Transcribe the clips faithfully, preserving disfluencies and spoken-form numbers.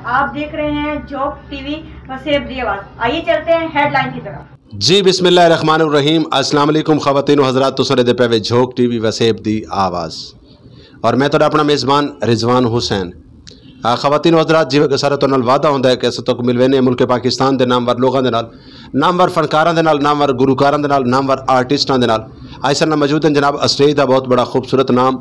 آپ دیکھ رہے ہیں جھوک ٹی وی وسیب دی آواز۔ آئیے چلتے ہیں ہیڈ لائن کی طرف۔ جی، بسم اللہ الرحمن الرحیم۔ السلام علیکم خواتین و حضرات، تساں دے پے وے جھوک ٹی وی وسیب دی آواز، اور میں تہاڈا اپنا میزبان رضوان حسین۔ آ، خواتین و حضرات، جیویں کہ سارے تہاڈے نال وعدہ ہوندا ہے کہ اساں تہاکوں ملوینے ہیں ملک پاکستان دے نامور لوگاں دے نال، نامور فنکاراں دے نال، نامور گلوکاراں دے نال، نامور آرٹسٹاں دے نال۔ آج ساڈے نال موجود ہیں جناب اسٹیج دا بہت بڑا خوبصورت نام،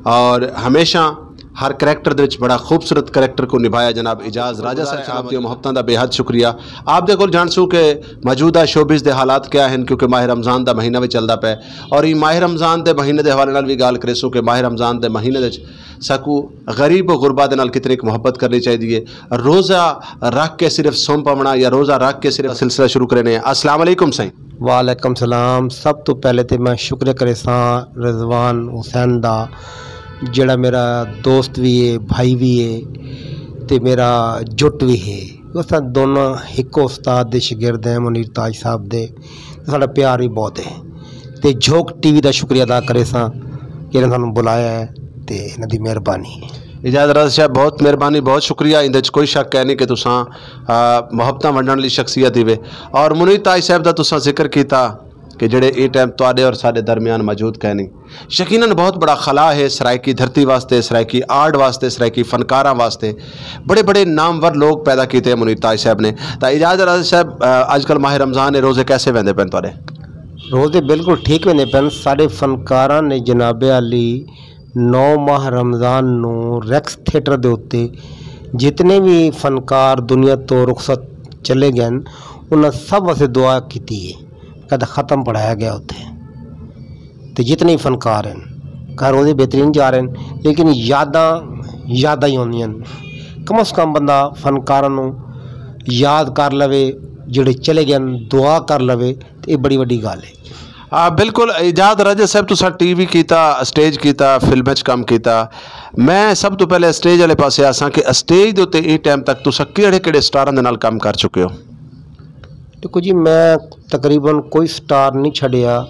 اور ہمیشہ ہر کریکٹر دے وچ بڑا خوبصورت کریکٹر کوں نبھایا جناب اعجاز راجہ صاحب، آپ دیاں محبتاں دا بے حد شکریہ۔ آپ دے کول جانسوں کہ موجودہ شوبز دے حالات کیا ہن، کیونکہ ماہ رمضان دا مہینہ وی چلدا پئے، اور ایں ماہ رمضان دے مہینے دے حوالے نال وی ڳالھ کریسوں کہ ماہ رمضان دے مہینے وچ ساکوں غریب و غربا دے نال کتنی محبت کرنی چاہیدی ہے۔ روزہ رکھ کے صرف سم پونا یا روزہ رکھ کے صرف سلسلہ شروع کرنے ہیں۔ السلام علیکم سائیں۔ وعلیکم السلام۔ سب توں پہلے تے میں شکریہ کریساں رضوان حسین دا، جیڑھا میرا دوست وی ہے، بھائی وی ہے، تے میرا جٹ وی ہے۔ اساں دونوں ہکو استاد دے شاگرد ہیں، منیر تاج صاحب دے۔ ساڈا پیار وی بہت ہے۔ تے جھوک ٹی وی دا شکریہ ادا کریساں کہ انہاں سانوں بلایا ہے، تے انہاں دی مہربانی ہے۔ اعجاز راجہ صاحب، بہت مہربانی، بہت شکریہ۔ ایندے وچ کوئی شک ہے نہیں کہ تساں، آ، محبتاں ونڈن والی شخصیت ہی وے۔ اور منیر تاج صاحب دا تساں ذکر کیتا کہ جڑے ایں ٹائم تہاڈے اور ساڈے درمیان موجود کائنی، یقیناً بہت بڑا خلا ہے سرائیکی دھرتی واسطے، سرائیکی آرٹ واسطے، سرائیکی فنکاراں واسطے۔ بڑے بڑے نامور لوگ پیدا کیتے ہیں منیر تاج صاحب نے۔ تاں اعجاز راجہ صاحب، آ، اج کل ماہ رمضان ہے، روزے کیسے ویندے پئن تہاڈے؟ روزے بالکل ٹھیک ویندے پئن۔ ساڈے فنکاراں نے جناب عالی نو ماہ رمضان نوں ریکس تھیٹر دے اتے جتنے وی فنکار دنیا توں رخصت چلے ڳئن، انہاں سب واسطے دعا کیتی ہے۔ قد ختم پڑھایا ڳیا اتے۔ تے جتنے وی فنکار ہن، گھروں دے بہترین جا رہے ہن، لیکن یاداں، یاداں ہی ہوندیاں ہن۔ کم از کم بندہ فنکاراں نوں یاد کر لوے، جڑے چلے ڳئن، دعا کر لوے، تے اے بڑی وݙی ڳالھ ہے۔ آ، بالکل، اعجاز راجہ صاحب، تساں ٹی وی کیتا، اسٹیج کیتا، فلم وچ کم کیتا۔ میں سب توں پہلے اسٹیج والے پاسے آساں کہ اسٹیج دے اتے ایں ٹائم تک تساں کیڑھے کیڑھے سٹاراں دے نال کم کر چکے ہو؟ ݙیکھو جی، میں تقریباً کوئی سٹار نہیں چھڈیا۔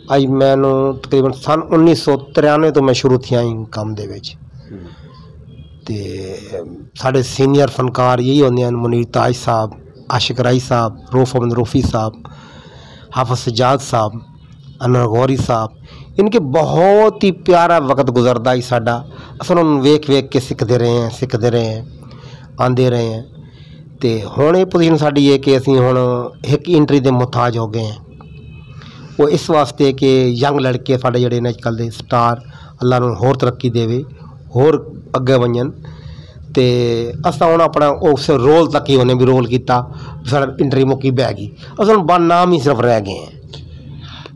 اڄ مینوں تقریباً سن انیس سو ترانوے توں میں شروع تھیا ایں کم دے وچ۔ تے ساݙے سینئر فنکار یہی ہوندے ہن، منیر تاج صاحب، عاشق راہی صاحب، رؤف احمد رؤفی صاحب، حافظ سجاد صاحب، انور غوری صاحب، یعنی کہ بہت ہی پیارا وقت گزردا ہئی ساݙا۔ اساں انہاں نوں ویکھ ویکھ کے سکھدے رہے ہیں، سکھدے رہے ہیں، آندے رہے ہیں۔ تے ہݨ اے پوزیشن ساݙی ہے کہ اسیں ہݨ ہک انٹری دے محتاج ہو ڳئے ہیں۔ او اس واسطے کہ ینگ لڑکے ساݙے جیڑھے نے اڄ کل دے سٹار، اللہ انہاں نوں ہور ترقی ݙیوے، ہور اڳے ونڄن۔ تے اساں ہݨ اپݨا اس رول تک ہی ہونے بھی رول کیتا، ساݙا انٹری مکی بہہ ڳئی۔ اساں ہݨ با نام ہی صرف رہ ڳئے ہیں۔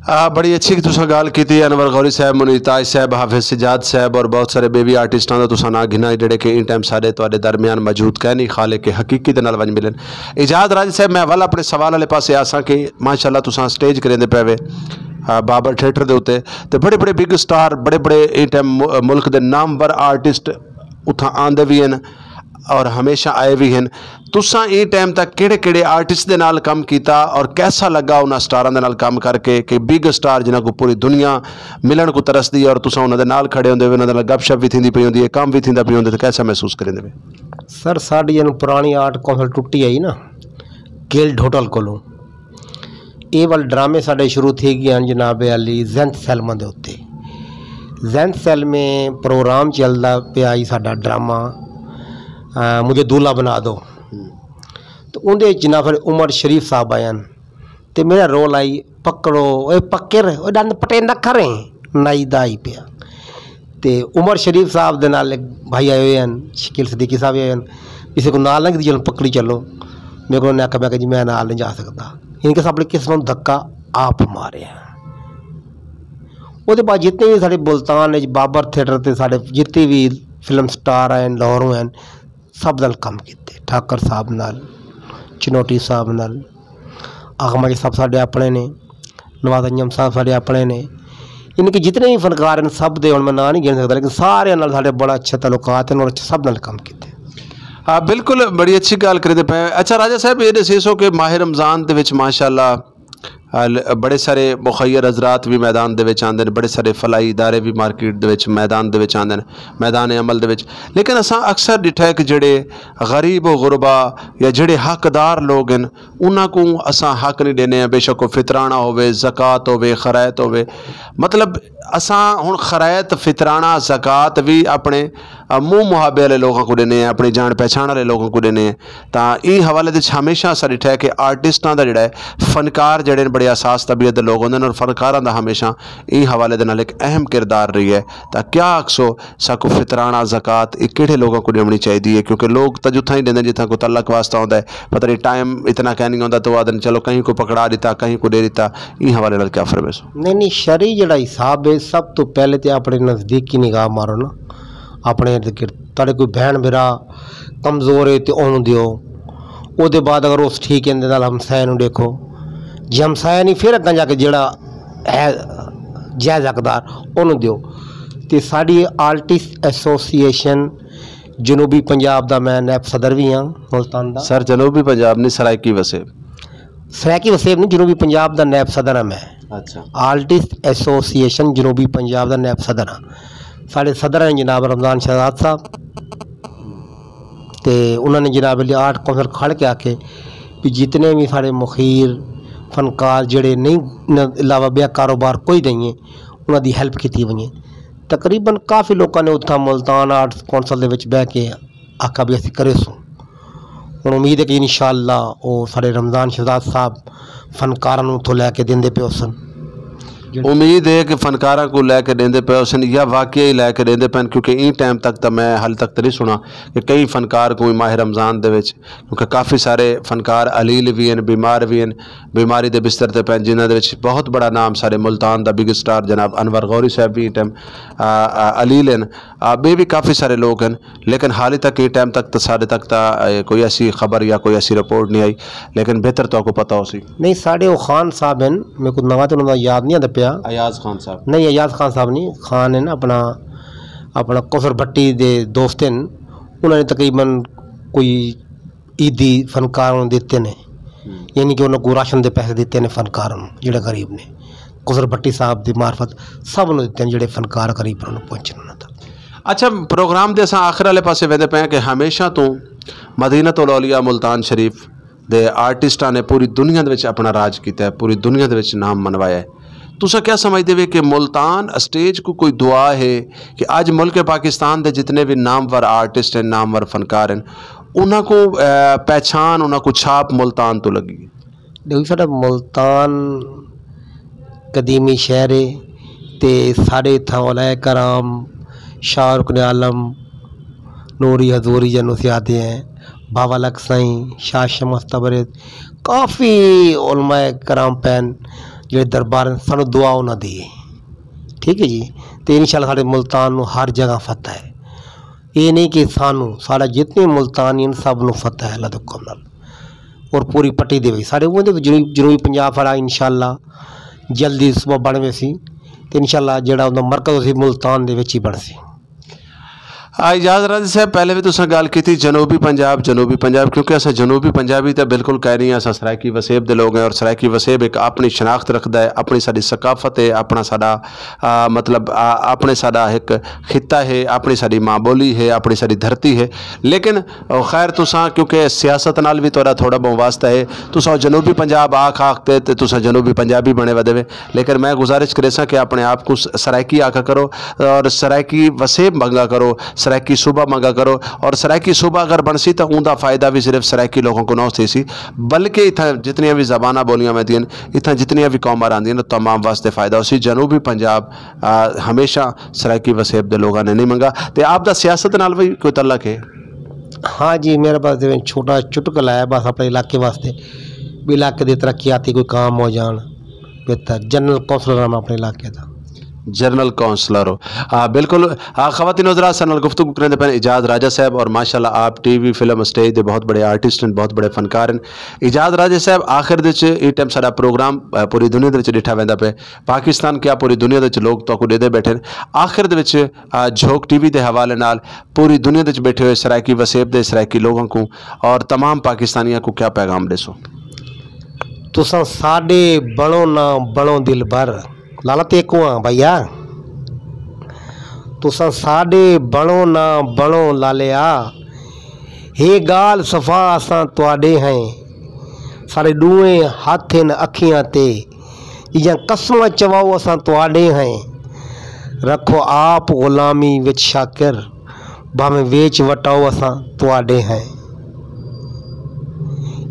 آ، بڑی اچھی کہ تساں ڳالھ کیتی۔ انور غوری صاحب، منیر تاج صاحب، حافظ سجاد صاحب اور بہت سارے ٻئے وی آرٹسٹاں دا تساں ناں گھنا، جیڑھے کہ ایں ٹائم ساݙے تہاݙے درمیان موجود کائنی، خالق حقیقی دے نال ونڄ ملن۔ اعجاز راجہ صاحب، میں اول اپݨے سوال والے پاسے آساں کہ ماشاءاللہ تساں سٹیج کریندے پئے وے، آ، بابر تھیٹر دے اتے، تے بڑے بڑے بگ سٹار، بڑے بڑے ایں ٹائم مُ-، ملک دے نامور آرٹسٹ اتھاں آندے وی ہن اور ہمیشہ آئے وی ہن۔ تساں ایں ٹائم تک کیڑھے کیڑھے آرٹسٹ دے نال کم کیتا اور کیسا لڳا انہاں سٹاراں دے نال کم کر کے کہ بگ سٹار جنہاں کوں پوری دنیا ملݨ کوں ترسدی ہے اور تساں انہاں دے نال کھڑے ہوندے وے، انہاں دے نال گپ شپ وی تھیندی پئی ہوندی ہے، کم وی تھیندا پئی ہوندے، تے کیسا محسوس کریندے وے؟ سر، ساݙی جݙوں پراݨی آرٹ کونسل ٹُٹی ہئی نا، گلڈ ہوٹل کولوں، اے ول ڈرامے ساݙے شروع تھی ڳئے ہن جناب عالی زینت سیلمہ دے اتے۔ زینت سیلمہ پروگرام چلدا پیا ہئی ساݙا ڈرامہ، آ، مجھے دولہا بنا دو۔ تے اوندے وچ جناب عمر شریف صاحب آئے ہن۔ تے میرا رول ہئی پکڑو، اوئے پکڑ، اوئے ݙند پٹے نہ کریں، نائی دا ہئی پیا۔ تے عمر شریف صاحب دے نال ہک بھائی آئے ہوئے ہن، شکیل صدیقی صاحب آئے ہن، کسے کوں نال نہ گھدی چلو، پکڑی چلو۔ میرے کوں انہاں آکھیا، میں آکھیا جی میں نال نہیں جا سکدا۔ یعنی کہ اساں اپݨی قسمت نوں دھکا آپ ماریا۔ اوندے بعد جتنے وی ساݙے ملتان وچ بابر تھیٹر تے ساݙے جتنے وی فلم سٹار ہن، لاہوروں ہن، سب نال کم کیتے، ٹھاکر صاحب نال، چنوٹی صاحب نال، آغا ماجد صاحب ساݙے اپݨے نے، نواز انجم صاحب ساݙے اپݨے نے، یعنی کہ جتنے وی فنکار ہن سب دے ہݨ میں ناں نہیں گن سکدا، لیکن سارے نال ساݙے بڑا اچھے تعلقات ہن اور سب نال کم کیتے۔ ہاں، بالکل، بڑی اچھی ڳالھ کریندے پئے۔ اچھا راجہ صاحب، اے ݙسیسو کہ ماہ رمضان دے وچ ماشاءاللہ ال- بڑے سارے مخیر حضرات بھی میدان دے وچ آندے نے، بڑے سارے فلاحی ادارے بھی مارکیٹ دے وچ، میدان دے وچ آندے نے، میدان عمل دے وچ۔ لیکن اساں اکثر ڈٹھا ہے کہ جڑے غریب و غربا یا جڑے حقدار لوگ ہیں، انہاں کو اساں حق نہیں دینے ہیں، بے شک وہ فطرانہ ہوے، زکوٰۃ ہوے، خیرات ہوے۔ مطلب، اساں ہن خیرات، فطرانہ، زکوٰۃ بھی اپنے، آ، منہ محبے والے لوگوں کو دینے ہیں، اپنی جان پہچان والے لوگوں کو دینے ہیں۔ تاں ایں حوالے دے وچ ہمیشہ اساں ڈٹھا ہے کہ آرٹسٹاں دا جڑا ہے، فنکار جڑے ہیں، بڑے حساس طبیعت دے لوگ ہوندے نے، اور فنکاراں دا ہمیشہ ایں حوالے دے نال ایک اہم کردار رہی ہے۔ تاں کیا آکھسو، ساکوں فطرانہ زکوٰۃ اے کیڑھے لوگاں کوں ݙیوݨی چاہیدی ہے؟ کیونکہ لوگ تاں جتھاں ہی ݙیندے جتھاں کوئی تعلق واسطہ ہوندا ہے، پتہ نہیں ٹائم اتنا کائنی ہوندا، تو آہدن چلو کہیں کوں پکڑا ݙتا، کہیں کوں ݙے ݙتا۔ ایں حوالے نال کیا فرمیسو؟ نہیں، نہیں، شرعی جڑا حساب ہے، سب توں پہلے تے اپنے نزدیکی نگاہ مارو نا، اپنے ارد گرد۔ تہاݙے کوئی بھیݨ بھرا کمزور ہے تے اونوں ݙیو۔ او دے بعد اگر اس ٹھیک ہے، اندے نال ہمسایہ نوں ݙیکھو۔ جے ہمسایہ نہیں، پھر اڳاں جا کے جڑا ہے جائز حقدار، اونوں ݙیو۔ تے ساݙی آرٹسٹ ایسوسی ایشن جنوبی پنجاب دا میں نائب صدر وی ہاں، ملتان دا۔ سر، جنوبی پنجاب نہیں، سرائیکی وسیب۔ سرائیکی وسیب نہیں، جنوبی پنجاب دا نائب صدر ہاں میں۔ اچھا۔ آرٹسٹ ایسوسی ایشن جنوبی پنجاب دا نائب صدر ہاں۔ ساݙے صدر ہیں جناب رمضان شہزاد صاحب، تے انہاں نے جناب علی آرٹ کونسل کھڑ کے آکھے بھی جتنے بھی ساݙے مخیر فنکار جڑے نہیں، انہاں دے علاوہ ٻیا کاروبار کوئی نہیں ہے، انہاں دی ہیلپ کیتی ونڄے۔ تقریباً کافی لوکاں نے اتھاں ملتان آرٹس کونسل دے وچ بہہ کے آکھا بھی اسی کریسوں۔ ہݨ امید ہے کہ انشاءاللہ او ساݙے رمضان شہزاد صاحب فنکاراں نوں اتھوں لے کے ݙیندے پئے ہوسن۔ امید ہے کہ فنکاراں کوں لے کے ݙیندے پئے ہوسن، یا واقعی لے کے ݙیندے پئن، کیونکہ ایں ٹائم تک تاں میں حال تک تاں نہیں سݨا کہ کئی فنکار کوں ماہ رمضان دے وچ، کیونکہ کافی سارے فنکار علیل وی ہن، بیمار وی ہن، بیماری دے بستر تے پئن، جنہاں دے وچ بہت بڑا نام ساݙے ملتان دا بگ اسٹار جناب انور غوری صاحب وی ایں ٹائم، آ، آ، علیل ہن۔ آ، ٻئے وی کافی سارے لوگ ہن، لیکن حالی تک ایں ٹائم تک تاں ساݙے تک تاں، اے، کوئی ایسی خبر یا کوئی ایسی رپورٹ نہیں آئی، لیکن بہتر تہاکوں پتہ ہوسی۔ نہیں، ساݙے او خان صاحب ہن، میکوں ناں تے انہاں دا یاد نہیں آندا پیا۔ ایاز خان صاحب۔ نہیں، ایاز خان صاحب نہیں، خان ہن اپݨا، اپݨا کوثر بھٹی دے دوست ہن، انہاں نے تقریباً کوئی عیدی فنکاراں نوں ݙتے نے، ہوں۔ یعنی کہ انہاں کوں راشن دے پیسے ݙتے نے فنکاراں نوں، جڑے غریب نے۔ کوثر بھٹی صاحب دی معرفت سب نوں ݙتے نے، جڑے فنکار غریب انہاں نوں پہنچن انہاں تک۔ اچھا، پروگرام دے اساں آخر والے پاسے ویندے پئے ہیں کہ ہمیشہ توں مدینۃ الاولیاء ملتان شریف دے آرٹسٹاں نے پوری دنیا دے وچ اپݨا راج کیتا ہے، پوری دنیا دے وچ نام منوایا ہے۔ تساں کیا سمجھدے وے کہ ملتان اسٹیج کوں کوئی دعا ہے کہ اڄ ملک پاکستان دے جتنے بھی نامور آرٹسٹ ہیں، نامور فنکار ہیں، انہاں کوں، اے، پہچان، انہاں کوں چھاپ ملتان توں لڳی ہے؟ ݙیکھو، ساݙا ملتان قدیمی شہر ہے تے ساݙے اتھاں علماء کرام، شاہ رکن عالم، نوری حضوری جنوں اسیں آہدے ہیں، بابا لک سائیں، شاہ شمس تبریز، کافی علماء کرام پئن جڑے دربار ہیں، سانوں دعا انہاں دی ہے۔ ٹھیک ہے جی، تے انشاءاللہ ساݙے ملتان نوں ہر جگہ فتح ہے۔ اے نہیں کہ سانوں، ساݙا جتنے ملتانی ہیں، سب نوں فتح ہے اللہ دے حکم نال۔ اور پوری پٹی دے وچ ساݙے اوندے وچ جنوبی، جنوبی پنجاب ساݙا انشاءاللہ جلدی صوبہ بݨ ویسی، تے انشاءاللہ جڑا اوندا مرکز ہوسی ملتان دے وچ ہی بݨسی۔ آ، اعجاز راجہ صاحب، پہلے بھی تساں ڳالھ کیتی جنوبی پنجاب، جنوبی پنجاب، کیونکہ اساں جنوبی پنجابی تاں بالکل کائے نہیں، اساں سرائیکی وسیب دے لوگ ہیں، اور سرائیکی وسیب ایک اپݨی شناخت رکھدا ہے، اپݨی ساݙی ثقافت ہے، اپݨا ساݙا، آ، مطلب، آ، اپݨے ساݙا ایک خطہ ہے، اپݨی ساݙی ماں ٻولی ہے، اپݨی ساݙی دھرتی ہے۔ لیکن، او، خیر، تساں کیونکہ سیاست نال بھی تہاݙا تھوڑا بہت واسطہ ہے، تساں جنوبی پنجاب آکھ آکھ تے، تے تساں جنوبی پنجابی بݨے ودے وے۔ لیکن میں گزارش کریساں کہ اپݨے آپ کوں س-، سرائیکی آکھا کرو اور سرائیکی وسیب منگا کرو، سرائیکی صوبہ منگا کرو، اور سرائیکی صوبہ اگر بݨسی تاں اوندا فائدہ بھی صرف سرائیکی لوگوں کو نہ تھیسی، بلکہ اتھاں جتنیاں بھی زباناں ٻولیاں ویندیاں ہن، اتھاں جتنیاں بھی قوماں رہندیاں ہن، تمام واسطے فائدہ ہوسی۔ جنوبی پنجاب، آ، ہمیشہ سرائیکی وسیب دے لوگاں نے نہیں منگا۔ تے آپ دا سیاست نال بھی کوئی تعلق ہے؟ ہاں جی، میرے پاس جیویں چھوٹا چٹکلا ہے، بس اپݨے علاقے واسطے، بھی علاقے دی ترقیاتی کوئی کام ہو جان بہتر۔ جنرل کونسلر ہم اپݨے علاقے دا۔ جنرل کونسلر ہو۔ آ، بالکل۔ آ، خواتین و حضرات، ساݙے نال گفتگو کریندے پئے اعجاز راجہ صاحب، اور ماشاءاللہ آپ ٹی وی، فلم، اسٹیج دے بہت بڑے آرٹسٹ ہیں، بہت بڑے فنکار ہیں۔ اعجاز راجہ صاحب، آخر دے وچ ایں ٹائم ساݙا پروگرام، آ، پوری دنیا دے وچ ݙٹھا ویندا پئے، پاکستان کیا پوری دنیا دے وچ لوگ تہاکوں ݙیہدے ٻیٹھے ہیں۔ آخر دے وچ، آ، جھوک ٹی وی دے حوالے نال پوری دنیا دے وچ ٻیٹھے ہوئے سرائیکی وسیب دے سرائیکی لوگوں کوں اور تمام پاکستانیاں کوں کیا پیغام ݙیسو؟ تساں ساݙے بݨو نہ بݨو دلبر۔ لالا تیکوں آں بھئیا۔ تساں ساݙے بݨو نہ بݨو لالیا۔ ہے ڳالھ صفا اساں تہاݙے ہیں۔ ساݙے ݙوہیں ہتھ ہن اکھیاں تے۔ جیجھاں قسماں چواؤ اساں تہاݙے ہیں۔ رکھو آپ غلامی وچ شاکر۔ بھانویں ویچ وٹاؤ اساں تہاݙے ہیں۔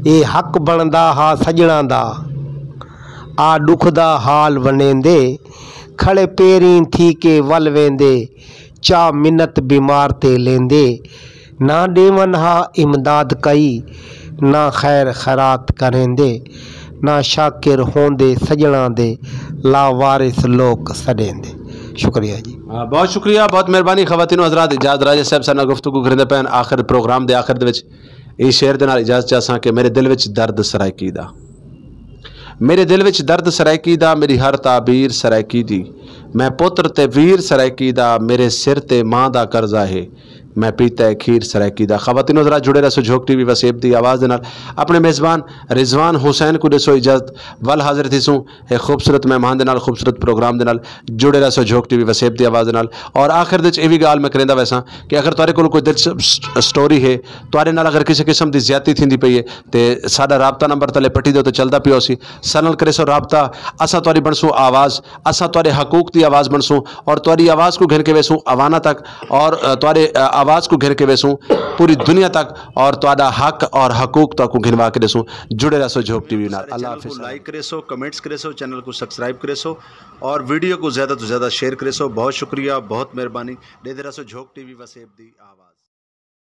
اے حق بݨدا ہا سڄݨاں دا۔ آ ݙکھ دا حال ونڈیندے۔ کھڑے پیریں تھی کے ول ویندے۔ چا منت بیمار تے لیندے۔ نہ ݙیون ہا امداد کئی۔ نہ خیر خیرات کریندے۔ نہ شاکر ہوندے سڄݨاں دے۔ لاوارث لوک سݙیندے۔ شکریہ جی۔ ہاں، بہت شکریہ، بہت مہربانی۔ خواتین و حضرات، اعجاز راجہ صاحب ساݙے نال گفتگو کریندے پئے ہن۔ آخر پروگرام دے آخر دے وچ ایں شعر دے نال اجازت چاہساں کہ میرے دل وچ درد سرائیکی دا، میرے دل وچ درد سرائیکی دا، میری ہر تعبیر سرائیکی دی۔ میں پتر تے ویر سرائیکی دا، میرے سر تے ماں دا قرضہ ہے، میں پیتا ہے کھیر سرائیکی دا۔ خواتین و حضرات، جڑے رہسو جھوک ٹی وی وسیب دی آواز دے نال۔ اپݨے میزبان رضوان حسین کوں ݙیسو اجازت، ول حاضر تھیسوں ہک خوبصورت مہمان دے نال، خوبصورت پروگرام دے نال۔ جڑے رہسو جھوک ٹی وی وسیب دی آواز دے نال۔ اور آخر دے وچ اے وی ڳالھ میں کریندا ویساں کہ اگر تہاݙے کول کوئی دلچسپ س-، سٹوری ہے، تہاݙے نال اگر کسے قسم دی زیادتی تھیندی پئی ہے، تے ساݙا رابطہ نمبر تلے پٹی دے اتے چلدا پیا ہوسی، ساݙے نال کریسو رابطہ، اساں تہاݙی بݨسوں آواز، اساں تہاݙے حقوق دی آواز بݨسوں اور تہاݙی آواز کوں گھن کے ویسوں اواناں تک اور، آ، تہاݙے، آ، آواز کوں گھن کے ویسوں پوری دنیا تک اور تہاݙا حق اور حقوق تہاکوں گھنوا کے ݙیسوں۔ جڑے رہسو جھوک ٹی وی نال۔ اللہ حافظ۔ لائک کریسو، کمنٹس کریسو، چینل کوں سبسکرائب کریسو اور ویڈیو کوں زیادہ توں زیادہ شیئر کریسو۔ بہت شکریہ، بہت مہربانی۔ ݙیہدے رہسو جھوک ٹی وی وسیب دی آواز۔